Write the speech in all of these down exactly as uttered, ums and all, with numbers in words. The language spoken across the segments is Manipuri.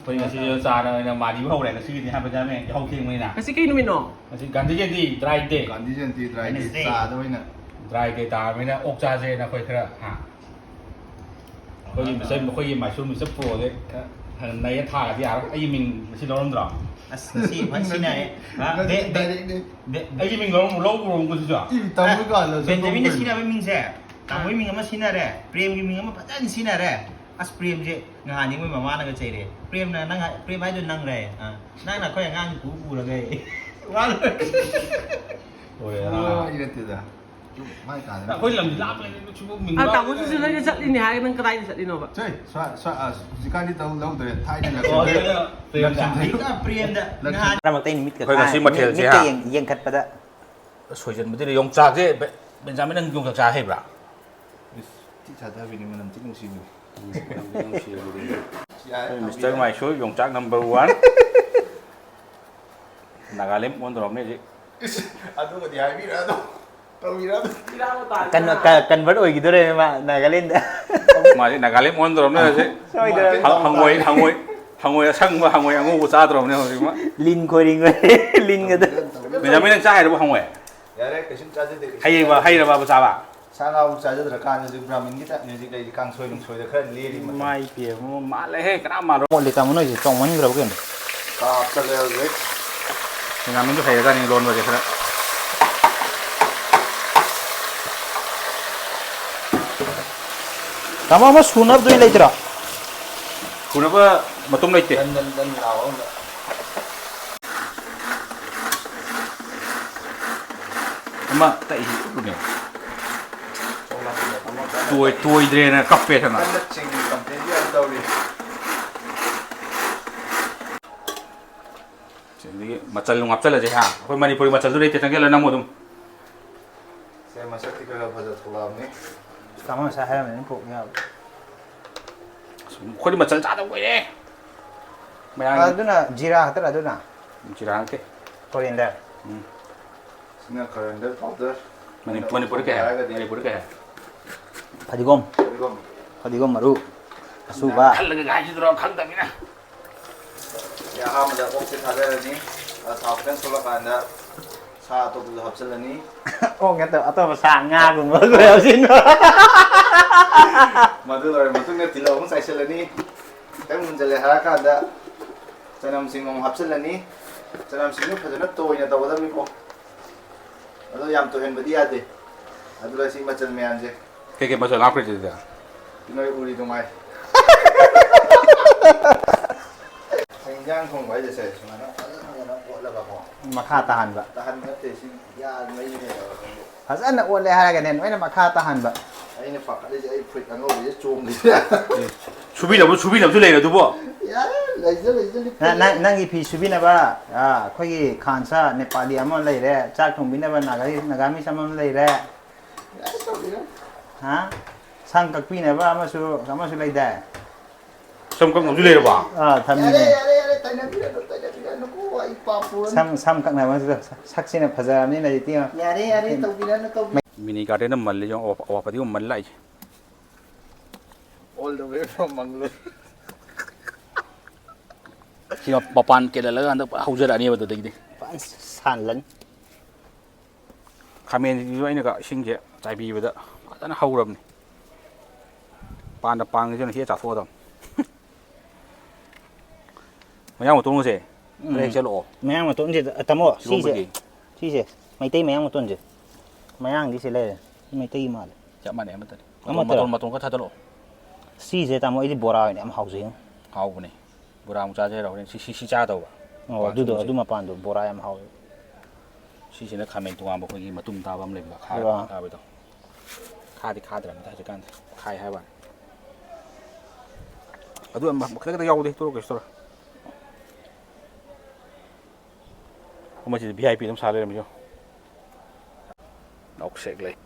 ꯑꯩꯈꯣꯏ ꯉꯁꯤ ꯆꯥꯅ ꯑꯣꯏꯅ ꯃꯥꯔꯤꯕ ꯍꯧꯔꯦ ꯉꯁꯤꯒꯤꯗꯤ, ꯍꯥꯏꯕꯗꯤ ꯌꯥꯝꯃꯦ ꯌꯥꯍꯧ ꯊꯦꯡꯕꯅꯤꯅ꯫ ꯉꯁꯤ ꯀꯩ ꯅꯨꯃꯤꯠꯅꯣ? ꯉꯁꯤ ꯒꯥꯟꯙꯤ ꯖꯌꯟꯇꯤ, ꯗ꯭ꯔꯥꯏ ꯗꯦ꯫ ꯒꯥꯟꯙꯤ ꯖꯌꯟꯇꯤ ꯗ꯭ꯔꯥꯏ ꯗꯦ꯫ ꯋꯦꯅꯁꯗꯦ꯫ ꯆꯥꯗ ꯑꯣꯏꯅ꯫ ꯗ꯭ꯔꯥꯏ ꯗꯦ ꯇꯥꯔꯕꯅꯤꯅ ꯑꯣꯛ ꯆꯥꯁꯦꯅ ꯑꯩꯈꯣꯏ ꯈꯔ, ꯍꯥ? ꯑꯩꯈꯣꯏꯒꯤ ꯃꯤꯁꯇꯔ, ꯑꯩꯈꯣꯏꯒꯤ ꯃꯥꯏꯁꯣꯔ ꯃꯤꯁꯇꯔ ꯄ꯭ꯔꯣꯁꯦ ꯈꯔ ꯅꯩꯔ ꯊꯥꯔꯗꯤ ꯌꯥꯔꯣꯏ꯫ ꯑꯩꯒꯤ ꯃꯤꯡ ꯉꯁꯤ ꯂꯧꯔꯝꯗ꯭ꯔꯣ? ꯑꯁ, ꯉꯁꯤ ꯐꯖꯅ ꯁꯤꯟꯅꯔꯦ꯫ ꯍꯥ? ꯅꯪ ꯗꯦ-, ꯗꯦ-, ꯗꯥꯏꯔꯦꯛꯅꯦ꯫ ꯗꯦ-, ꯑꯩꯒꯤ ꯃꯤꯡ ꯂꯧꯔꯝ-, ꯂꯧꯔꯝꯕ꯭ꯔꯣ ꯉꯁꯤꯁꯨ? ꯏ, ꯇꯧꯕ ꯑꯦ, ꯀꯥꯟꯗ ꯕꯦꯟꯖꯥꯃꯤꯟꯅ ꯁꯨꯝ ꯁꯤꯟꯅꯕ ꯃꯤꯡꯁꯦ, ꯇꯥꯃꯣꯒꯤ ꯃꯤꯡ ꯑꯃ ꯁꯤꯟꯅꯔꯦ, ꯄ꯭ꯔꯦꯝꯒꯤ ꯃꯤꯡ ꯑꯃ ꯐꯖꯅ ꯁꯤꯟꯅꯔꯦ꯫ ꯑꯁ, ꯄ꯭ꯔꯦꯝꯁꯦ ꯅꯍꯥꯟꯗꯤ ꯃꯣꯏ ꯃꯃꯥꯅꯒ ꯆꯩꯔꯦ, "ꯄ꯭ꯔꯦꯝꯅ ꯅꯪ ꯍꯥꯏ-, ꯄ꯭ꯔꯦꯝ ꯍꯥꯏꯗꯣ ꯅꯪꯔꯦ? ꯑꯥ, ꯅꯪꯅ ꯑꯩꯈꯣꯏ ꯑꯉꯥꯡꯁꯤ ꯄꯨ ꯄꯨꯔꯒ" ꯋꯥ ꯂꯣꯏꯔꯦ꯫ ꯂꯣꯏꯔꯦ, ꯑꯣ, ꯅꯍꯥ꯫ ꯑꯩ ꯅꯠꯇꯦꯗ꯫ ꯁꯨꯝ ꯃꯥꯏ ꯀꯥꯗ ꯑꯩꯈꯣꯏ ꯂꯝꯁꯤ ꯂꯥꯞꯄꯅꯤꯅ ꯁꯤꯕꯨ ꯃꯤꯡ ꯑ, ꯂꯥꯞꯄꯅꯤꯅ ꯇꯥꯃꯣꯁꯤꯁꯨ ꯅꯣꯏꯒ ꯆꯠꯂꯤꯅꯦ ꯍꯥꯏꯔꯒ ꯅꯪ ꯀꯗꯥꯏꯗ ꯆꯠꯂꯤꯅꯣꯕ? ꯁꯦ, ꯁ꯭ꯋꯥ-, ꯁ꯭ꯋꯥ-, ꯑ, ꯍꯧꯖꯤꯛꯀꯥꯟꯗꯤ ꯇꯧ ꯂꯧꯗ꯭ꯔꯦ, ꯊꯥꯏꯅ ꯑꯣ, ꯂꯛꯁꯃꯤ ꯑꯗꯨꯅ ꯄ꯭ꯔꯦꯝꯗ꯫ ꯂꯛꯁꯃꯤ ꯅꯍꯥꯟ ꯃꯔꯛ ꯃꯔꯛꯇ ꯑꯩꯅ ꯃꯤꯠꯀ ꯑꯩꯈꯣꯏ ꯉꯁꯤ ꯀꯥꯏ-, ꯃꯤꯠ-, ꯃꯊꯦꯜꯁꯦ, ꯃꯤꯠꯀ ꯍꯥ? ꯌꯦꯡ-, ꯌꯦꯡꯈꯠꯄꯗ꯫ ꯁꯣꯏꯖꯟꯕꯗꯨꯗ ꯌꯣꯡꯆꯥꯛꯁꯦ, ꯕꯦ-, ꯕꯦꯟꯖꯥꯃꯤꯟ, ꯅꯪ ꯌꯣꯡꯆꯥꯛ ꯆꯥ ꯍꯩꯕ꯭ꯔꯥ? ꯏꯁ, ꯊꯤ ꯆꯥꯗꯕꯤꯅꯤ, ꯃꯅꯝ ꯊꯤ ꯅꯨꯡꯁꯤꯕꯅꯤ꯫ ꯎꯝ, ꯌꯥꯝ ꯊꯤ ꯅꯨꯡꯁꯤꯕꯅꯤ꯫ ꯌꯥꯔꯦ, ꯑꯩꯈꯣꯏ ꯃꯤꯁꯇꯔ ꯃꯥꯏꯁꯣꯏ ꯌꯣꯡꯆꯥꯛ number one꯫ ꯅꯥꯒꯥꯂꯦꯟ ꯑꯣꯟꯗꯧꯔꯕꯅꯦ ꯍꯧꯖꯤꯛ꯫ ꯏꯁ, ꯑꯗꯨꯃꯗꯤ ꯍꯥꯏꯕꯤꯔꯛꯑꯅꯨ꯫ ꯇꯧꯕꯤꯔꯛꯑꯅꯨ꯫ ꯀꯟ-, ꯀ-, convert ꯑꯣꯏꯈꯤꯗꯣꯔꯦ ꯃꯥ ꯅꯥꯒꯥꯂꯦꯟꯗ꯫ ꯃꯥꯁꯦ ꯅꯥꯒꯥꯂꯦꯟ ꯑꯣꯟꯗꯧꯔꯕꯅꯦ ꯍꯧꯖꯤꯛ꯫ ꯁꯣꯏꯗ꯭ꯔꯦ꯫ ꯍꯪ-, ꯍꯪꯉꯣꯏ, ꯍꯪꯉꯣꯏ, ꯍꯪꯉꯣꯏ ꯑꯁꯪꯕ, ꯍꯪꯉꯣꯏ ꯑꯉꯧꯕ ꯆꯥꯗꯧꯔꯕꯅꯦ ꯍꯧꯖꯤꯛ ꯃꯥ꯫ ꯂꯤꯟ ꯈꯣꯏꯔꯤꯡ ꯑꯣꯏꯔꯦ, ꯂꯤꯟꯒꯗꯣ꯫ ꯕꯦꯟꯖꯥꯃꯤꯟ, ꯅꯪ ꯆꯥ ꯍꯩꯔꯕꯣ ꯍꯪꯉꯣꯏ? ꯌꯥꯔꯦ, ꯀꯩꯁꯨꯝ ꯆꯥꯖꯗꯦ, ꯀꯩꯁꯨꯝ ꯍꯩꯔꯕ, ꯆꯥꯖꯗꯦ꯫ ꯍꯩꯔꯕꯕ ꯆꯥꯕ? ꯁꯥ ꯉꯥꯕꯨ ꯆꯥꯖꯗ꯭ꯔꯀꯥꯟꯗ ꯍꯧꯖꯤꯛ ꯕ꯭ꯔꯥꯍꯃꯟꯒꯤ ꯇꯥꯏꯞꯅꯤ ꯍꯧꯖꯤꯛ ꯂꯩꯔꯤꯁꯦ, ꯀꯥꯡꯁꯣꯏ ꯅꯨꯡꯁꯣꯏꯗ ꯈꯔ ꯂꯦꯜꯂꯤ ꯃꯇꯝ꯫ ꯏꯃꯥꯏ ꯄꯦꯝꯃ, ꯃꯥꯜꯂꯦꯍꯦ, ꯀꯅꯥ ꯃꯥꯜꯂꯣ? ꯃꯣꯠꯂꯤ ꯇꯥꯃꯣ ꯅꯣꯏꯁꯦ, ꯆꯥꯎꯃꯟꯈ꯭ꯔꯕ ꯀꯩꯅꯣ? ꯆꯥꯎꯁꯜꯂꯦ ꯍꯧꯖꯤꯛ꯫ ꯕꯦꯟꯖꯥꯃꯤꯟꯁꯨ ꯍꯩꯔꯖꯥꯠꯅꯤ ꯂꯣꯟꯕꯁꯦ ꯈꯔ꯫ ꯇꯥꯃꯣ, ꯑꯃ ꯁꯨꯅꯕꯗꯨꯗꯤ ꯂꯩꯇ꯭ꯔꯣ? ꯁꯨꯅꯕ ꯃꯇꯨꯝ ꯂꯩꯇꯦ꯫ ꯗꯟ ꯗꯟ ꯗꯟ ꯂꯥꯎꯕ ꯑꯃ꯫ ꯑꯃ ꯇꯛꯏ ꯎꯠꯂꯨꯅꯦ꯫ ꯇꯣꯏ-, ꯇꯣꯏꯗ꯭ꯔꯦꯅ ꯀꯞꯄꯦ ꯁꯅꯥ꯫ ꯀꯟꯅ ꯆꯤꯡꯉꯤ, complain ꯌꯥꯝ ꯇꯧꯔꯤ꯫ ꯑꯗꯒꯤ ꯃꯆꯜ ꯅꯨꯡ ꯍꯥꯞꯆꯜꯂꯁꯦ ꯍꯥ꯫ ꯑꯩꯈꯣꯏ ꯃꯅꯤꯄꯨꯔꯤ ꯃꯆꯜꯗꯨ ꯂꯩꯇꯦ, ꯆꯪꯁꯤꯜꯂ ꯅꯝꯃꯣ ꯑꯗꯨꯝ꯫ ꯁꯦ, ꯃꯁꯛꯇꯤ ꯈꯔ ꯈꯔ ꯐꯖ ꯊꯣꯛꯂꯛꯑꯕꯅꯤ꯫ ꯇꯥꯃꯣ ꯉꯁꯥꯏ ꯍꯥꯏꯔꯝꯃꯤꯅ ꯄꯨꯔꯛ ꯌꯥꯕ꯫ ꯑꯁ, ꯑꯩꯈꯣꯏꯗꯤ ꯃꯆꯜ ꯆꯥꯗꯕ ꯀꯨꯏꯔꯦ꯫ ꯃꯌꯥꯝ ꯑꯗꯨꯅ ꯖꯤꯔꯥ ꯈꯛꯇꯔ ꯑꯗꯨꯅ? ꯖꯤꯔꯥ ꯅꯠꯇꯦ꯫ Coriander? ꯎꯝ꯫ ꯁꯤꯅ coriander powder꯫ ꯃꯅꯤ-, ꯃꯅꯤꯄꯨꯔꯗ ꯀꯩ ꯍꯥꯏ? ꯍꯥꯏꯔꯒꯗꯤ ꯃꯅꯤꯄꯨꯔꯗ ꯀꯩ ꯍꯥꯏ? ꯐꯗꯤꯒꯣꯝ꯫ ꯐꯗꯤꯒꯣꯝ꯫ ꯐꯗꯤꯒꯣꯝ ꯃꯔꯨ ꯑꯁꯨꯕ꯫ ꯈꯜꯂꯒ ꯍꯥꯏꯁꯤꯗ꯭ꯔꯣ ꯈꯪꯗꯕꯅꯤꯅ꯫ ꯑꯍꯥꯟꯕꯗ ꯑꯣꯛꯁꯦ ꯊꯥꯗꯔꯅꯤ꯫ ꯑꯗ ꯊꯥꯎ ꯈꯤꯇꯪ ꯁꯣꯛꯂꯀꯥꯟꯗ ꯁꯥ ꯑꯇꯣꯞꯄꯗꯣ ꯍꯥꯞꯆꯤꯜꯂꯅꯤ꯫ ꯑꯣꯛ ꯅꯠꯇꯕ ꯑꯇꯣꯞꯄ ꯁꯥ, ꯉꯥꯒꯨꯝꯕ ꯂꯣꯏ ꯍꯥꯞꯆꯤꯟꯕ꯫ ꯃꯗꯨ ꯂꯣꯏꯔ ꯃꯇꯨꯡꯗ ꯇꯤꯜꯍꯧ ꯑꯃꯨꯛ ꯆꯥꯏꯁꯤꯜꯂꯅꯤ꯫ ꯈꯤꯇꯪ ꯃꯨꯟꯖꯜꯂꯦ ꯍꯥꯏꯔꯀꯥꯟꯗ ꯆꯅꯝꯁꯤꯡ ꯑꯃꯨꯛ ꯍꯥꯞꯆꯤꯜꯂꯅꯤ꯫ ꯆꯅꯝꯁꯤꯡꯗꯨ ꯐꯖꯅ ꯇꯣꯏꯅ ꯇꯧꯒꯗꯕꯅꯤꯀꯣ꯫ ꯑꯗꯣ ꯌꯥꯝ ꯇꯣꯏꯍꯟꯕꯗꯤ ꯌꯥꯗꯦ꯫ ꯑꯗꯨꯒ ꯁꯤ ꯃꯆꯜ ꯃꯌꯥꯝꯁꯦ ꯀꯩꯀꯩ ꯃꯆꯜ ꯍꯥꯞꯈ꯭ꯔꯤꯁꯦ ꯑꯗꯨꯗꯤ? ꯅꯣꯏ ꯎꯔꯤꯗꯨꯉꯥꯏ꯫ ꯏꯟꯖꯥꯡ ꯊꯣꯡꯕ ꯍꯥꯏꯁꯦ ꯁꯦ, ꯁꯨꯃꯥꯏꯅ ꯐꯖꯅ, ꯐꯖꯅ ꯑꯣꯠꯂꯒꯀꯣ꯫ ꯃꯈꯥ ꯇꯥꯍꯟꯕ꯫ ꯇꯥꯍꯟꯕ ꯅꯠꯇꯦ, ꯁꯤ ꯌꯥꯗ ꯃꯩꯅꯦ ꯇꯧꯔꯒ꯫ ꯐꯖꯅ ꯑꯣꯠꯂꯦ ꯍꯥꯏꯔꯒꯅꯦ, ꯂꯣꯏꯅ ꯃꯈꯥ ꯇꯥꯍꯟꯕ꯫ ꯑꯩꯅ ꯄꯥꯈꯠꯂꯤꯁꯦ ꯑꯩ ꯐꯨꯔꯤꯠ ꯑꯉꯧꯕꯁꯦ ꯆꯣꯡꯈꯤꯗ꯭ꯔꯥ? ꯁꯨꯕꯤꯅꯕ, ꯁꯨꯕꯤꯅꯕꯁꯨ ꯂꯩꯔꯦ ꯑꯗꯨꯕꯨ꯫ ꯌꯥꯔꯦ, ꯂꯩꯖ, ꯂꯩꯖ, ꯂꯤꯠꯄ ꯅ-, ꯅꯪ-, ꯌꯥꯔꯦ꯫ ꯅꯪꯒꯤ ꯐꯤ ꯁꯨꯕꯤꯅꯕ, ꯑ, ꯑꯩꯈꯣꯏꯒꯤ ꯈꯥꯟꯁꯥ ꯅꯦꯄꯥꯂꯤ ꯑꯃ ꯂꯩꯔꯦ, ꯆꯥꯛ ꯊꯣꯡꯕꯤꯅꯕ ꯅꯥꯒꯥ-, ꯅꯥꯒꯥꯃꯤꯁ ꯑꯃ ꯂꯩꯔꯦ꯫ ꯌꯥꯔꯦ, ꯇꯧꯕꯤꯔꯣ꯫ ꯍꯥ? ꯁꯝ ꯀꯛꯄꯤꯅꯕ ꯑꯃꯁꯨ, ꯑꯃꯁꯨ ꯂꯩꯗꯥꯏ? ꯁꯝ ꯀꯛꯅꯕꯁꯨ ꯂꯩꯔꯕ? ꯑꯥ, ꯊꯝꯃꯤꯅꯦ꯫ ꯌꯥꯔꯦ, ꯌꯥꯔꯦ, ꯌꯥꯔꯦ, ꯇꯥꯏꯅꯕꯤꯔꯅꯨ, ꯇꯥꯏꯅꯕꯤꯔꯅꯨꯀꯣ, ꯑꯩ ꯄꯥꯞ ꯄꯨꯔꯅꯤ꯫ ꯁꯝ, ꯁꯝ ꯀꯛꯅꯕ ꯁꯛꯁꯤꯅ ꯐꯖꯔꯕꯅꯤꯅ ꯍꯧꯖꯤꯛꯇꯤ ꯌꯦꯡꯉꯣ꯫ ꯌꯥꯔꯦ, ꯌꯥꯔꯦ, ꯇꯧꯕꯤꯔꯅꯨ, ꯇꯧꯕꯤ- ꯃꯤꯅꯤ ꯒꯥꯔꯗꯦꯟꯗ ꯃꯜꯂꯤ ꯌꯦꯡꯉꯣ, ꯑꯋꯥ-, ꯑꯋꯥꯐꯗꯤꯒ ꯃꯜ ꯂꯥꯛꯏꯁꯦ꯫ All the way from Mangalore. ꯁꯤ ꯃꯄꯥꯟ ꯀꯦꯜꯍꯜꯂꯒ ꯍꯟꯗꯛ ꯍꯧꯖꯔꯛꯑꯅꯦꯕ ꯑꯗꯨꯗꯒꯤꯗꯤ꯫ ꯐꯖꯅ ꯁꯥꯟꯂꯅꯤ꯫ ꯈꯥꯃꯦꯟꯁꯤꯁꯨ ꯑꯩꯅꯒ ꯏꯁꯤꯡꯁꯦ ꯆꯥꯏꯕꯤꯕꯗ ꯐꯖꯅ ꯍꯧꯔꯕꯅꯤ꯫ ꯄꯥꯟꯗ ꯄꯥꯟꯒꯤꯁꯤꯅ ꯍꯦꯛ ꯆꯥꯊꯣꯛꯑꯗꯝꯅꯤ꯫ ꯃꯌꯥꯡ ꯃꯇꯣꯟꯒꯁꯦ ꯈꯔ ꯎꯝ꯫ ꯍꯦꯛ ꯆꯠꯂꯛꯑꯣ꯫ ꯃꯌꯥꯡ ꯃꯇꯣꯟꯁꯤꯗ, ꯑ, ꯇꯥꯃꯣ, ꯁꯤꯁꯦ, ꯏꯔꯣꯝꯕꯒꯤ꯫ ꯁꯤꯁꯦ, ꯃꯩꯇꯩ ꯃꯌꯥꯡ ꯃꯇꯣꯟꯁꯦ꯫ ꯃꯌꯥꯡꯗꯤ ꯁꯤ ꯂꯩꯔꯦ꯫ ꯁꯤ ꯃꯩꯇꯩꯒꯤ ꯃꯥꯜꯂꯦ꯫ ꯆꯞ ꯃꯥꯟꯅꯩ ꯑꯃꯠꯇꯅꯤ꯫ ꯃꯇꯣꯟ, ꯑꯃꯠꯇꯔꯣ? ꯃꯇꯣꯟ, ꯃꯇꯣꯟ ꯈꯔ ꯊꯥꯗꯠꯂꯛꯑꯣ꯫ ꯁꯤꯁꯦ, ꯇꯥꯃꯣ, ꯑꯩꯗꯤ ꯕꯣꯔꯥ ꯑꯣꯏꯅ ꯌꯥꯝ ꯍꯥꯎꯖꯩꯉꯣ꯫ ꯍꯥꯎꯕꯅꯦ꯫ ꯕꯣꯔꯥ ꯑꯃꯨꯛ ꯆꯥꯁꯦ ꯍꯥꯏꯔꯣ ꯍꯣꯔꯦꯟ? ꯁꯤ, ꯁꯤ, ꯁꯤ ꯆꯥꯗꯧꯕ꯫ ꯑꯣ, ꯑꯗꯨꯗꯣ, ꯃꯄꯥꯟ ꯑꯗꯨ ꯃꯄꯥꯟꯗꯣ ꯕꯣꯔꯥ ꯌꯥꯝ ꯍꯥꯎꯋꯦ꯫ ꯁꯤꯁꯤꯅ ꯈꯥꯃꯦꯟ ꯇꯣꯉꯥꯟꯕ ꯑꯩꯈꯣꯏꯒꯤ ꯃꯇꯨꯝ ꯇꯥꯕ ꯑꯃ ꯂꯩꯕꯗꯣ, ꯈꯥ-, ꯑꯗꯨꯒ ꯈꯥꯕꯗꯣ꯫ ꯈꯥꯗꯤ ꯈꯥꯗ꯭ꯔꯕꯅꯤꯗ ꯍꯧꯖꯤꯛꯀꯥꯟꯗꯤ꯫ ꯈꯥꯏ ꯍꯥꯏꯕ ꯋꯥꯅꯤ꯫ ꯑꯗꯨ ꯑꯃ ꯈꯤꯇꯪ ꯈꯤꯇꯪ ꯌꯥꯎꯕꯗꯤ ꯇꯣꯛꯑꯣ, ꯀꯩꯁꯨ ꯇꯧꯔꯣꯏ꯫ ꯑꯃꯁꯤꯗꯤ V I P ꯑꯗꯨꯝ ꯁꯥ ꯂꯩꯔꯝꯃꯤ ꯌꯦꯡꯉꯣ꯫ ꯅꯥꯎꯁꯦꯛ ꯂꯩ꯫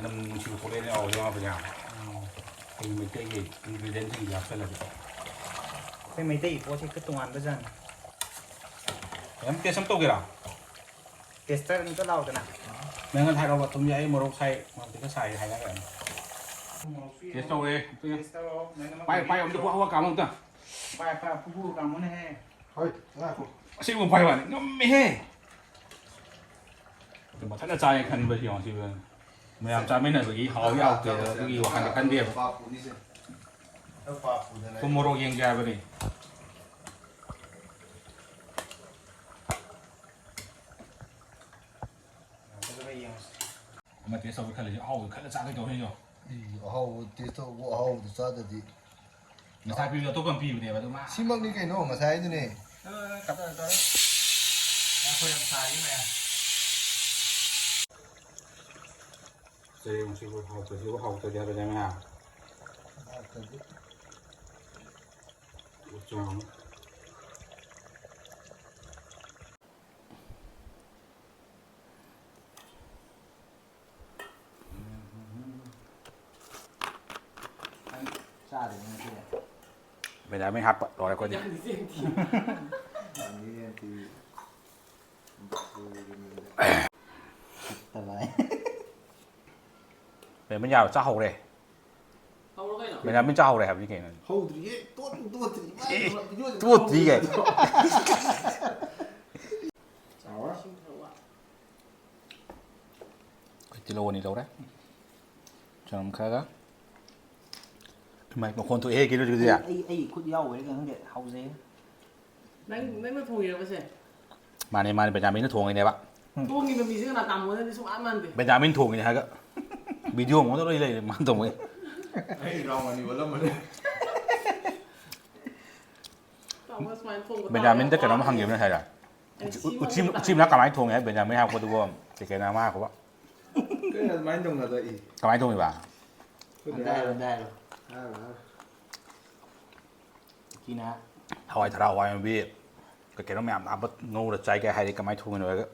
ꯅꯝ ꯅꯨꯡꯁꯤꯕ ꯈꯣꯠꯂꯦꯅ ꯌꯥꯎꯕꯗꯤ ꯌꯥꯎꯕꯅꯦ꯫ ꯑꯩꯈꯣꯏ ꯃꯩꯇꯩꯒꯤ ingredientꯁꯤꯡꯁꯦ ꯍꯥꯞꯆꯜꯂꯗꯤꯀꯣ꯫ ꯑꯩꯈꯣꯏ ꯃꯩꯇꯩꯒꯤ ꯄꯣꯠꯁꯦ ꯈꯔ ꯇꯣꯉꯥꯟꯕ ꯖꯥꯠꯅꯤ꯫ ꯃꯦꯝ, taste ꯑꯃ ꯇꯧꯒꯦꯔꯥ? Taster ꯑꯝꯇ ꯂꯥꯎꯗꯅ꯫ ꯅꯪ ꯉꯁꯥꯏ ꯍꯥꯏꯔꯛꯑꯣꯕ, ꯊꯨꯝ ꯌꯥꯛꯏ, ꯃꯣꯔꯣꯛ ꯁꯥꯏ, ꯃꯣꯔꯣꯛꯇꯤ ꯈꯔ ꯁꯥꯏ ꯍꯥꯏꯅꯈ꯭ꯔꯕꯅꯤ꯫ Taste ꯇꯧꯔꯦ꯫ Taste ꯇꯧꯔꯣ꯫ ꯅꯪ ꯑꯃ ꯄꯥꯏ, ꯄꯥꯏ, ꯑꯝꯇ ꯄꯨ, ꯍꯋꯥ ꯀꯥꯝꯃꯣ ꯑꯝꯇ꯫ ꯄꯥꯏ, ꯄꯥꯏ, ꯄꯨ, ꯄꯨ ꯀꯥꯝꯃꯣꯅꯦꯍꯦ꯫ ꯍꯣꯏ, ꯉꯥꯏꯈꯣ꯫ ꯑꯁꯦꯡꯕ ꯄꯥꯏ ꯋꯥꯅꯤ, ꯉꯝꯃꯦꯍꯦ꯫ ꯃꯊꯟꯇ ꯆꯥꯏ ꯈꯟꯕꯁꯤ ꯌꯦꯡꯉꯣ ꯁꯤ꯫ ꯃꯌꯥꯝ ꯆꯥꯃꯤꯟꯅꯕꯒꯤ ꯍꯥꯎꯏ ꯍꯥꯎꯇꯦ ꯑꯗꯨꯒꯤ ꯋꯥꯈꯜꯗꯤ ꯈꯟꯗꯦꯕ꯫ ꯄꯥꯞꯄꯨꯅꯤꯁꯦ꯫ ꯈꯔ ꯄꯥꯞꯄꯨꯗꯅ ꯊꯨꯝ ꯃꯣꯔꯣꯛ ꯌꯦꯡꯒꯦ ꯍꯥꯏꯕꯅꯤ꯫ ꯑꯃ taste ꯇꯧꯒꯦ ꯈꯜꯂꯤꯁꯦ ꯑꯍꯥꯎꯕ ꯈꯜꯂ ꯆꯥꯒꯦ ꯇꯧꯔꯤꯁꯦ꯫ ꯑꯩ ꯑꯍꯥꯎꯕ taste ꯇꯧꯕ ꯑꯍꯥꯎꯕꯗ ꯆꯥꯗꯗꯤ꯫ ꯉꯁꯥꯏ ꯄꯤꯕꯗꯣ ꯑꯇꯣꯞꯄ ꯑꯃ ꯄꯤꯕꯅꯦꯕ ꯑꯗꯨ ꯃꯥ꯫ ꯁꯤꯃꯛꯅꯤ ꯀꯩꯅꯣ ꯉꯁꯥꯏꯗꯨꯅꯦ꯫ ꯑ, ꯀꯠꯇ, ꯀꯠꯇ꯫ ꯉꯥꯏꯈꯣ, ꯌꯥꯝ ꯁꯥꯔꯤ ꯃꯌꯥꯝ꯫ ꯆꯦꯡꯁꯤꯕꯨ ꯍꯥꯎꯇ꯭ꯔꯁꯤꯕꯨ ꯍꯥꯎꯇ꯭ꯔꯗꯤ ꯍꯥꯏꯕꯅꯦ ꯃꯌꯥꯝ꯫ ꯍꯥꯎꯇ꯭ꯔꯗꯤ꯫ ꯎꯆꯥꯡ꯫ ꯆꯥꯗꯣꯏꯅꯦ ꯉꯁꯤꯗꯤ꯫ ꯕꯦꯟꯖꯥꯃꯤꯟ ꯍꯥꯞꯄ ꯂꯣꯏꯔꯦ ꯑꯩꯈꯣꯏꯗꯤ꯫ ꯌꯦꯟ ꯇꯤ-, ꯌꯦꯟ ꯇꯤ-, ꯇꯕꯥꯏ꯫ ꯕꯦꯟꯖꯥꯃꯤꯟ ꯌꯥꯔꯣ? ꯆꯥꯍꯧꯔꯦ꯫ ꯍꯧꯔꯣ ꯀꯩꯅꯣ? ꯕꯦꯟꯖꯥꯃꯤꯟ ꯆꯥꯍꯧꯔꯦ ꯍꯥꯏꯕꯅꯤ ꯀꯩꯅꯣ꯫ ꯍꯧꯗ꯭ꯔꯤꯌꯦ, ꯇꯣꯠꯄꯨ ꯇꯣꯠꯇ꯭ꯔꯤ꯫ ꯃꯥ ꯑꯦ, ꯀꯩꯅꯣ, video ꯇꯣꯠꯇ꯭ꯔꯤ ꯀꯥꯏ꯫ ꯆꯥꯎꯔꯦ꯫ ꯏꯁꯤꯡ ꯈꯔ ꯋꯥꯠꯂꯦ꯫ ꯑꯩꯈꯣꯏ ꯇꯤꯜꯍꯧ ꯑꯅꯤ ꯂꯧꯔꯦ꯫ ꯆꯅꯝ ꯈꯔꯒ꯫ ꯏꯃꯥꯏ, ꯃꯈꯣꯟ ꯊꯣꯛꯑꯦꯍꯦ, ꯀꯩꯅꯣ ꯍꯧꯖꯤꯛꯀꯤꯗꯨꯗꯤ꯫ ꯑꯩ, ꯑꯩ, ꯑꯩ ꯈꯨꯠ ꯌꯥꯎꯕꯩꯔ ꯀꯩꯅꯣ ꯈꯪꯗꯦ, ꯍꯥꯎꯖꯩ꯫ ꯅꯪ, ꯅꯪꯅ ꯊꯣꯡꯉꯤꯔꯕꯁꯦ? ꯃꯥꯅꯦ, ꯃꯥꯅꯦ, ꯕꯦꯟꯖꯥꯃꯤꯟꯅ ꯊꯣꯡꯉꯤꯅꯦꯕ꯫ ꯊꯣꯡꯉꯤꯕ ꯃꯤꯁꯤꯒ ꯅꯥꯇꯥꯝ ꯑꯣꯟꯅꯗꯤ ꯁꯨꯡꯃꯥꯟ ꯃꯥꯟꯗꯦ꯫ ꯕꯦꯟꯖꯥꯃꯤꯟ ꯊꯣꯡꯉꯤꯅꯦ ꯍꯥꯏꯔꯒ video ꯃꯉꯣꯟꯗ ꯂꯣꯏ ꯂꯩꯔꯦ, ꯃꯥꯅ ꯇꯧꯕꯩ꯫ ꯑꯩ round ꯑꯅꯤ ꯑꯣꯜꯂꯝꯃꯅꯤ꯫ ꯇꯥꯃꯣ ꯁꯨꯃꯥꯏꯅ ꯊꯣꯡꯕ ꯕꯦꯟꯖꯥꯃꯤꯟꯗ ꯇꯥꯔꯦ꯫ ꯀꯩꯅꯣꯝ ꯍꯪꯒꯦꯕ ꯉꯁꯥꯏꯗ꯫ ꯑꯩ ꯎꯆꯤ, ꯁꯤ ꯎꯆꯤ, ꯃꯇꯝꯗ ꯎꯆꯤ ꯃꯅꯥ ꯀꯃꯥꯏꯅ ꯊꯣꯡꯉꯦ ꯍꯥꯏ ꯕꯦꯟꯖꯥꯃꯤꯟ ꯍꯥꯏꯔꯛꯄꯗꯨꯕꯨ ꯀꯩ ꯀꯩꯅꯣ ꯑꯃ ꯍꯥꯏꯔꯛꯄ꯫ ꯀꯩꯅꯣ ꯑꯗꯨꯃꯥꯏꯅ ꯇꯧꯅꯗ ꯏ꯫ ꯀꯃꯥꯏꯅ ꯊꯣꯡꯉꯤꯕ? ꯑꯝꯇ ꯍꯥꯏꯔꯣ, ꯑꯝꯇ ꯍꯥꯏꯔꯣ꯫ ꯍꯥꯏꯔꯣ, ꯍꯥꯏꯔꯣ꯫ ꯎꯆꯤꯅ ꯍꯋꯥꯏ ꯊꯔꯥꯛ, ꯍꯋꯥꯏ ꯃꯨꯕꯤ, ꯀꯩ ꯀꯩꯅꯣ ꯃꯌꯥꯝ ꯍꯥꯞꯄ ꯉꯧꯔ ꯆꯥꯏ ꯀꯥꯏ ꯍꯥꯏꯔꯦ, ꯀꯃꯥꯏꯅ ꯊꯣꯡꯉꯤꯅꯣ ꯍꯥꯏꯔꯒ꯫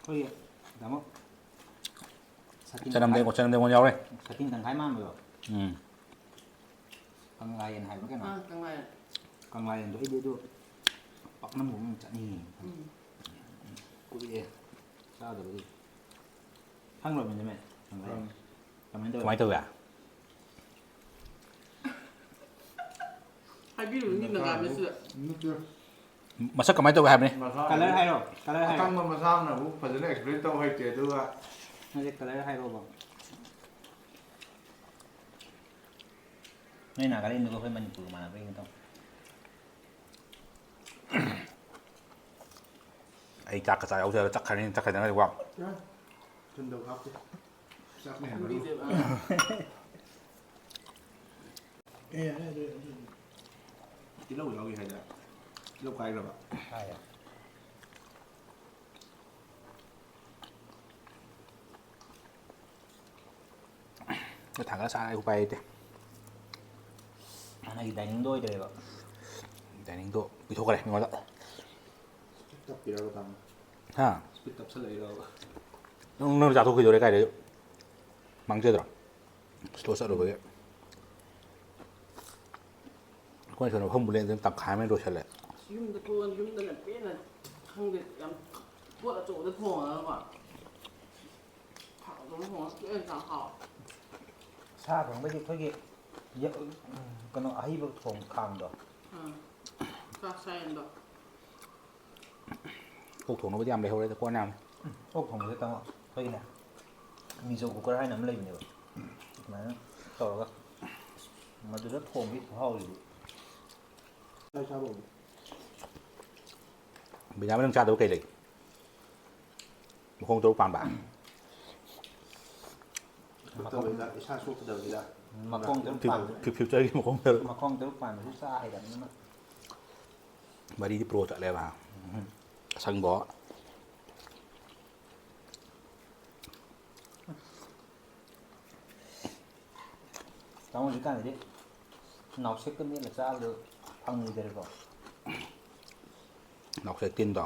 ꯑꯩꯈꯣꯏꯒꯤ ꯇꯥꯃꯣ ꯁꯥꯇꯤꯟ ꯆꯅꯝꯗꯦꯡ ꯇꯪꯈꯥꯏ, ꯆꯅꯝꯗꯦꯡꯉꯣꯟ ꯌꯥꯎꯔꯦ꯫ ꯁꯥꯇꯤꯟ ꯇꯪꯈꯥꯏ ꯃꯥꯟꯕꯗꯣ꯫ ꯎꯝ꯫ ꯀꯪꯂꯥꯌꯦꯟ ꯍꯥꯏꯕ ꯀꯩꯅꯣ? ꯑꯥ, ꯀꯪꯂꯥꯌꯦꯟ꯫ ꯀꯪꯂꯥꯌꯦꯟꯗꯣ ꯑꯩꯗꯤ ꯑꯗꯨ ꯄꯥꯛꯅꯝꯒꯨꯝꯕ ꯑꯃ ꯆꯥꯅꯤꯡꯉꯤ꯫ ꯎꯝ꯫ ꯀꯨꯏꯔꯦ ꯆꯥꯗꯕꯒꯤ꯫ ꯈꯪꯕ꯭ꯔꯣ, ꯕꯦꯟꯖꯥꯃꯤꯟ? ꯀꯪꯂꯥꯌꯦꯟ꯫ ꯈꯪꯉꯦ꯫ ꯀꯃꯥꯏꯅ ꯇꯧꯋꯦ? ꯀꯃꯥꯏꯅ ꯇꯧꯋꯦ? ꯍꯥꯏꯕꯤꯔꯨꯅꯤ ꯃꯁꯥ ꯅꯥꯒꯥꯃꯤꯁꯁꯤꯗ꯫ ꯅꯠꯇꯦ꯫ ꯃꯁꯛ ꯀꯃꯥꯏꯅ ꯇꯧꯒꯦ ꯍꯥꯏꯕꯅꯤ? ꯃꯁꯥ ꯀꯂꯔ ꯍꯥꯏꯔꯣ, ꯀꯂꯔ ꯍꯥꯏꯔꯣ꯫ ꯑꯀꯪꯕ ꯃꯁꯥꯅ ꯑꯃꯨꯛ ꯐꯖꯅ ꯑꯦꯛꯁꯄ꯭ꯂꯦꯟ ꯇꯧ ꯍꯩꯇꯦ, ꯑꯗꯨꯒ ꯅꯠꯇꯦ, ꯀꯂꯔ ꯍꯥꯏꯔꯣꯕ꯫ ꯅꯣꯏ ꯅꯥꯒꯥꯂꯦꯟꯗꯨꯒ ꯑꯩꯈꯣꯏ ꯃꯅꯤꯄꯨꯔꯒ ꯃꯥꯟꯅꯕ꯭ꯔꯥ ꯌꯦꯡꯒꯦ ꯇꯧꯅꯤ꯫ ꯑꯩ ꯆꯥꯛꯀ ꯆꯥ ꯌꯥꯎꯖꯔꯒ ꯆꯠꯈ꯭ꯔꯅꯤ, ꯆꯠꯈ꯭ꯔꯗꯅ ꯋꯥ꯫ ꯊꯨꯝꯗꯧ ꯍꯥꯞꯇꯦ꯫ ꯆꯥꯛꯅ ꯍꯦꯟꯕ ꯂꯨ꯫ ꯊꯨꯝꯕꯤꯗꯦꯕ꯫ ꯑꯦ, ꯌꯥꯔꯦ, ꯑꯗꯨ, ꯑꯗꯨ꯫ ꯇꯤꯜꯍꯧ ꯌꯥꯎꯔꯤ ꯍꯥꯏꯗ꯫ ꯇꯤꯜꯍꯧ ꯀꯥꯏꯈ꯭ꯔꯕ? ꯀꯥꯏꯔꯦ꯫ ꯊꯥꯡꯒꯠꯂ ꯆꯥꯔꯦ, ꯎꯄꯥꯏ ꯂꯩꯇꯦ꯫ ꯍꯥꯟꯅꯒꯤ ꯗꯥꯏꯅꯤꯡꯗꯣ ꯑꯣꯏꯗ꯭ꯔꯦꯕ꯫ ꯗꯥꯏꯅꯤꯡꯗꯣ ꯄꯤꯊꯣꯛꯈ꯭ꯔꯦ ꯃꯤꯉꯣꯟꯗ꯫ ꯇꯞꯄꯤꯔꯕ ꯇꯥꯃꯣ? ꯍꯥ? ꯁ꯭ꯄꯤꯠ ꯇꯞꯁꯜꯂꯛꯏꯔꯕ? ꯅꯪ, ꯅꯪ ꯆꯥꯊꯣꯛꯈꯤꯗꯣꯔꯦ ꯀꯥꯏꯗꯩ? ꯃꯥꯡꯖꯗ꯭ꯔꯣ? ꯁ꯭ꯂꯣ ꯆꯠꯂꯨꯕꯒꯤ꯫ ꯑꯩꯈꯣꯏꯅ ꯁꯣꯝꯗ ꯐꯝꯕꯨ ꯂꯦꯡꯗꯅ ꯇꯪꯈꯥꯏ ꯑꯃ ꯂꯣꯏꯁꯜꯂꯦ꯫ ꯌꯨꯝꯗ ꯊꯣꯛꯑ-, ꯌꯨꯝꯗꯅ ꯄꯦꯟꯅ ꯈꯪꯗꯦ, ꯌꯥꯝ ꯄꯣꯠ ꯑꯆꯧꯕꯗ ꯊꯣꯡꯉꯒꯀꯣ꯫ ꯊꯥꯎꯗꯣ ꯍꯣꯡꯉ ꯇꯣꯛꯑꯦ ꯆꯥꯛ ꯍꯥꯎ꯫ ꯁꯥ ꯊꯣꯡꯕꯩꯗꯤ ꯑꯩꯈꯣꯏꯒꯤ ꯌ-, ꯎꯝ, ꯀꯩꯅꯣ, ꯑꯍꯩꯕ ꯊꯣꯡ ꯈꯥꯡꯗꯣ꯫ ꯑꯥ꯫ ꯆꯥꯛ ꯁꯥꯏꯟꯗꯣ꯫ ꯑꯣꯛ ꯊꯣꯡꯅꯕꯗꯤ ꯌꯥꯝ ꯂꯩꯍꯧꯔꯦꯗ, ꯀꯣꯟ ꯌꯥꯝꯃꯦ꯫ ꯎꯝ, ꯑꯣꯛ ꯊꯣꯡꯕꯁꯦ ꯇꯥꯃꯣ, ꯑꯩꯈꯣꯏꯒꯤꯅꯦ, ꯃꯤꯖꯣ ꯀꯨꯀꯔ ꯍꯥꯏꯅ ꯑꯃ ꯂꯩꯕꯅꯦꯕ꯫ ꯑꯗꯨꯃꯥꯏꯅ ꯇꯧꯔꯒ ꯃꯗꯨꯗ ꯊꯣꯡꯕꯒꯤ ꯈꯨꯍꯥꯎꯁꯤꯗꯤ꯫ ꯕꯦꯟꯖꯥꯃꯤꯟ, ꯅꯪ ꯆꯥꯗꯕ ꯀꯩ ꯂꯩ? ꯃꯈꯣꯡ ꯇꯔꯨꯛ ꯄꯥꯟꯕ? ꯃꯈꯣꯡ-, ꯁꯣꯛꯇꯕꯩꯗ, ꯏꯁꯥ ꯁꯣꯛꯀꯗꯕꯅꯤꯗ꯫ ꯃꯈꯣꯡ ꯇꯔꯨꯛ ꯐ꯭ꯌꯨ-, ꯄꯥꯟꯕ-, ꯐ꯭ꯌꯨ-, ꯐ꯭ꯌꯨꯆꯔꯒꯤ ꯃꯈꯣꯡ ꯇꯔꯨꯛ꯫ ꯃꯈꯣꯡ ꯇꯔꯨꯛ ꯄꯥꯟꯕꯁꯨ ꯆꯥ ꯍꯩꯔꯕꯅꯤꯅ꯫ ꯃꯔꯤꯗꯤ ꯄ꯭ꯔꯣ ꯆꯠꯂꯦꯕ꯫ ꯎꯝ꯫ ꯑꯁꯪꯕ꯫ ꯇꯥꯃꯣ, ꯍꯧꯖꯤꯛꯀꯥꯟꯗꯗꯤ ꯅꯥꯎꯁꯦꯛꯀ ꯃꯦꯠꯂ ꯆꯥꯕꯗꯣ ꯐꯪꯈꯤꯗꯔꯦꯀꯣ? ꯅꯥꯎꯁꯦꯛ ꯇꯤꯟꯗꯣ?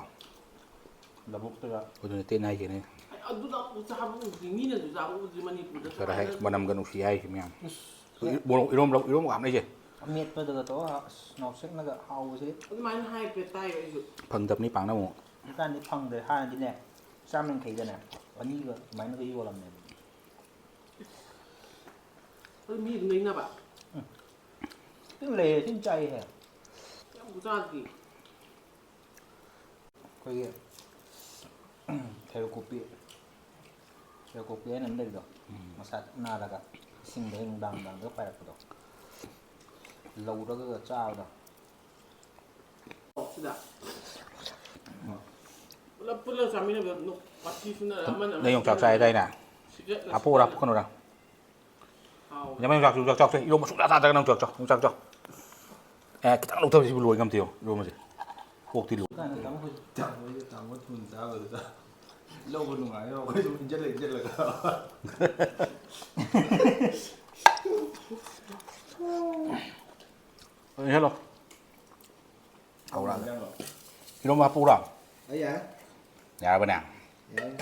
ꯂꯧꯕꯨꯛꯇꯒ꯫ ꯑꯗꯨꯅ ꯇꯦꯟ ꯍꯥꯏꯁꯤꯅꯦ꯫ ꯑꯗꯨꯗ ꯑꯃꯨꯛ ꯆꯥꯕ ꯎꯗ꯭ꯔꯤ, ꯃꯤꯅꯁꯨ ꯆꯥꯕ ꯎꯗ꯭ꯔꯤ ꯃꯅꯤꯄꯨꯔꯗ ꯁꯤꯗ ꯍꯥꯏ ꯁꯨꯃꯥꯏꯅ꯫ ꯃꯅꯝꯒ ꯅꯨꯡꯁꯤ ꯍꯥꯏꯁꯤ ꯃꯌꯥꯝ꯫ ꯑꯁ, ꯃꯣꯔꯣꯛ ꯏꯔꯣꯝꯕ ꯏꯔꯣꯝꯕ ꯍꯥꯞꯅꯩꯁꯦ꯫ ꯑꯃꯦꯠꯄꯗꯒ ꯇꯧꯔꯒ ꯑꯁ ꯅꯥꯎꯁꯦꯛꯅꯒ ꯍꯥꯎꯕꯁꯦ꯫ ꯑꯗꯨꯃꯥꯏꯅ ꯍꯥꯏꯐꯦꯠ ꯇꯥꯏ ꯑꯩꯁꯨ꯫ ꯐꯪꯗꯕꯅꯤ ꯄꯥꯛꯅ ꯑꯃꯨꯛ꯫ ꯍꯧꯖꯤꯛꯀꯥꯟꯗꯤ ꯐꯪꯗ꯭ꯔꯦ꯫ ꯍꯥꯟꯅꯗꯤꯅꯦ ꯆꯥꯝ ꯌꯥꯡꯈꯩꯗꯅꯦ ꯑꯅꯤꯒ ꯑꯗꯨꯃꯥꯏꯅꯒ ꯌꯣꯜꯂꯝꯃꯦꯕ꯫ ꯑꯗꯨ ꯃꯤ ꯑꯗꯨꯝ ꯂꯩꯅꯕ꯫ ꯇꯤꯟ ꯂꯩꯌꯦ ꯇꯤꯟ ꯆꯥꯏꯍꯦ꯫ ꯌꯥꯝ ꯆꯥꯗ꯭ꯔꯤ꯫ ꯑꯩꯈꯣꯏꯒꯤ ꯈꯦꯔꯀꯣꯄꯤ ꯈꯦꯔꯀꯣꯄꯤ ꯍꯥꯏꯅ ꯑꯃ ꯂꯩꯕꯗꯣ, ꯃꯁꯥ ꯅꯥꯔꯒ ꯏꯁꯤꯡꯗ ꯅꯨꯡꯗꯥꯡ ꯅꯨꯡꯗꯥꯡꯗꯒ ꯄꯥꯏꯔꯛꯄꯗꯣ, ꯂꯧꯔꯒ ꯆꯥꯕꯗꯣ꯫ ꯁꯤꯗ ꯄꯨꯂꯞ ꯄꯨꯜꯂ ꯆꯥꯃꯤꯟꯅꯕꯗ ꯅꯣꯛ ꯋꯥꯊꯤ ꯁꯨꯅꯔ ꯑꯃꯅ ꯑꯃ ꯅꯪ ꯌꯣꯡꯆꯥꯛ ꯁꯨꯅꯔ ꯆꯥꯏꯗꯥꯏꯅꯦ? ꯁꯤꯒꯠꯂ ꯍꯥꯞꯄꯛꯎꯔꯥ ꯁꯤꯒꯠꯂ꯫ ꯍꯥꯞꯄꯛꯀꯅꯨꯔꯥ? ꯍꯥꯎ꯫ ꯌꯥꯝ ꯌꯣꯡꯆꯥꯛ ꯌꯣꯡꯆꯥꯛ ꯆꯥꯎ ꯏꯔꯣꯝꯕ ꯁꯨꯡꯆꯥ ꯆꯥꯗ꯭ꯔꯒ ꯅꯪ ꯌꯣꯡꯆꯥꯛ ꯆꯥꯎ ꯌꯣꯡꯆꯥꯛ ꯆꯥꯎ꯫ ꯑꯦ ꯈꯤꯇꯪ ꯂꯧꯊꯕꯁꯤꯕꯨ ꯂꯣꯏ ꯉꯝꯗꯦ ꯏꯔꯣꯝꯕꯁꯦ꯫ ꯀꯣꯛꯇꯤ ꯂꯨ꯫ ꯀꯥꯟꯗ ꯇꯥꯃꯣ ꯑꯩꯈꯣꯏ ꯇꯥꯃꯣꯒꯤ ꯇꯥꯃꯣ ꯊꯨꯅ ꯆꯥꯕꯗꯨꯗ ꯂꯧꯕ ꯅꯨꯡꯉꯥꯏꯔꯣ ꯑꯩꯈꯣꯏ ꯁꯨꯝ ꯏꯟꯖꯜꯂ ꯏꯟꯖꯜꯂꯒ꯫ ꯍꯦꯜꯂꯣ꯫ ꯍꯧꯔꯛꯑꯒꯦ꯫ ꯏꯔꯣꯝꯕ ꯍꯥꯞꯄꯛꯎꯔꯥ? ꯑꯩ ꯌꯥꯏ꯫ ꯌꯥꯔꯕꯅꯦ? ꯌꯥꯏ꯫